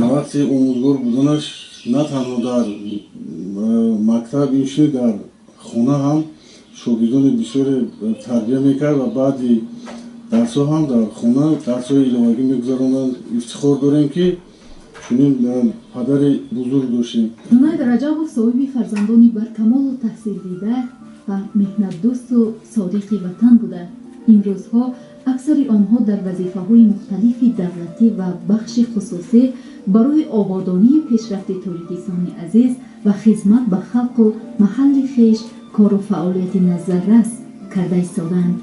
Вақти омӯзгор буданаш на танҳо дар мактаб, инчунин дар хона ҳам шогирдони бисёре тарбия мекард ва баъди дарсҳо ҳам дар хона дарсҳои иловагӣ мегузаронанд. Ифтихор дорем, ки чунин падари бузург доштем. Ҷунайд Раҷабов соҳиби фарзандони баркамолу таҳсилдида ва меҳнатдӯсту содиқи ватан буда, имрӯзҳо аксари онҳо дар вазифаҳои мухталифи давлатӣ ва бахши хусусӣ барои ободонию пешрафти Тоҷикистони азиз ва хизмат ба халқу маҳалли хеш кору фаъолияти назаррас карда истодаанд.